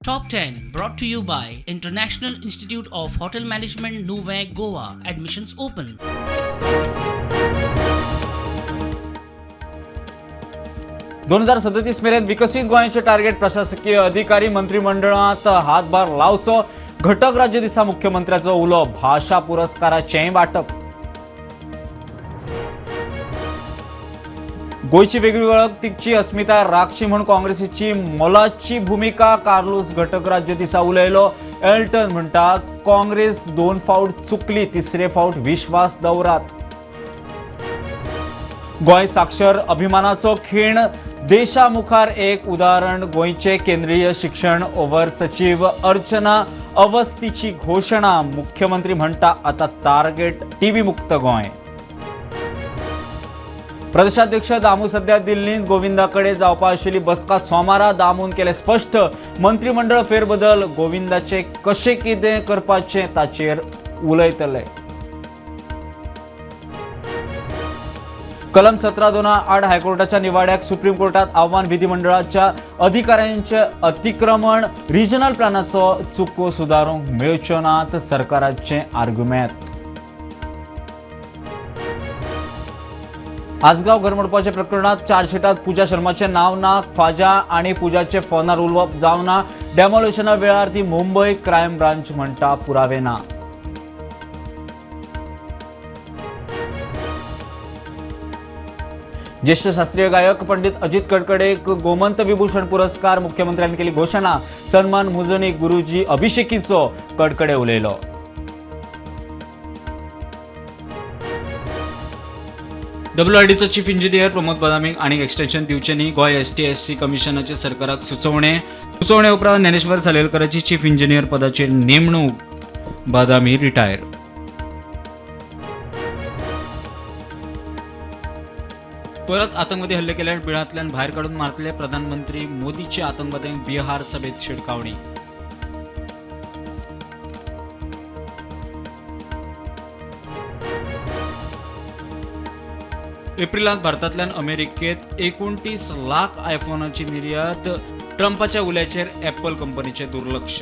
Top 10 brought to you by International Institute of Hotel Management, Nuvem, Goa. Admissions open. 2037 मेरेन विकसीत गोंयचें target प्रशासकीय अधिकारी मंत्रिमंडळांत हातभार लावचो. घटक राज्य दिसा मुख्यमंत्र्याचो उलो. भाशा पुरस्काराचेंय वांटप. गोंयची वेगळी वळख, तिची अस्मिताय राखची म्हूण काँग्रेसीची मोलाची भुमिका. कार्लूस घटक राज्य दिसा उलयलो. एल्टन म्हणटा, काँग्रेस 2 फावट चुकली, तिसरे फावट विश्वास दवरात. गोंय साक्षर अभिमानाचो खीण, देशा मुखार एक उदाहरण. गोंयचे केंद्रीय शिक्षण ओवर सचिव अर्चना अवस्थीची घोशणा. मुख्यमंत्री म्हणटा, आता टार्गेट टीबी मुक्त गोंय. प्रदेशाध्यक्ष दामू सध्या दिल्लींत. गोविंदा कडेन जावपा आशिल्ली बसका सोमारा, दामून केलें स्पश्ट. मंत्रिमंडळ फेरबदल, गोविंदाचे कशें कितें करपाचें ताचेर उलयतले. कलम 17(2) आड हायकोर्टाच्या निवाड्याक सुप्रीम कोर्टात आव्हान. विधिमंडळाच्या अधिकाऱ्यांचे अतिक्रमण, रिजनल प्लॅनाचो चुको सुदारूंक मेळच्यो नात, सरकाराचें आर्ग्युमेंत. आसगांव घर मोडपाच्या प्रकरणात चार्जशीटात पूजा शर्माचें नांव ना. ख्वाजा आनी पूजाचे फोनार उलोवप जावना. डेमोलिशना वेळार ती मुंबय. क्रायम ब्रांच म्हणटा, पुरावे ना. ज्येष्ठ शास्त्रीय गायक पंडित अजित कडकडेक गोमंत विभूषण पुरस्कार. मुख्यमंत्र्यांनी केली घोषणा. सन्मान मुजणी गुरुजी अभिषेकीचो, कडकडे उलयलो. डब्ल्यूआरडीचो चीफ इंजिनियर प्रमोद बदामीक आनीक एक्सटेन्शन दिवचें न्ही. गोंय एसटी एससी कमिशनाचे सरकाराक सुचोवणे. सुचोवणे उपरांत ज्ञानेश्वर सालेलकराची चीफ इंजिनियर पदाचेर नेमणूक. बदामी रिटायर. परत आतंकवादी हल्ले केल्यार बिळांतल्यान भायर काडून मारतले. प्रधानमंत्री मोदीची आतंकवाद्यांक बिहार सभेत शिडकावणी. एप्रिलांत भारतांतल्यान अमेरिकेत 29 लाख आयफोनाची निर्यात. ट्रंपाच्या उल्याचेर ॲपल कंपनीचें दुर्लक्ष.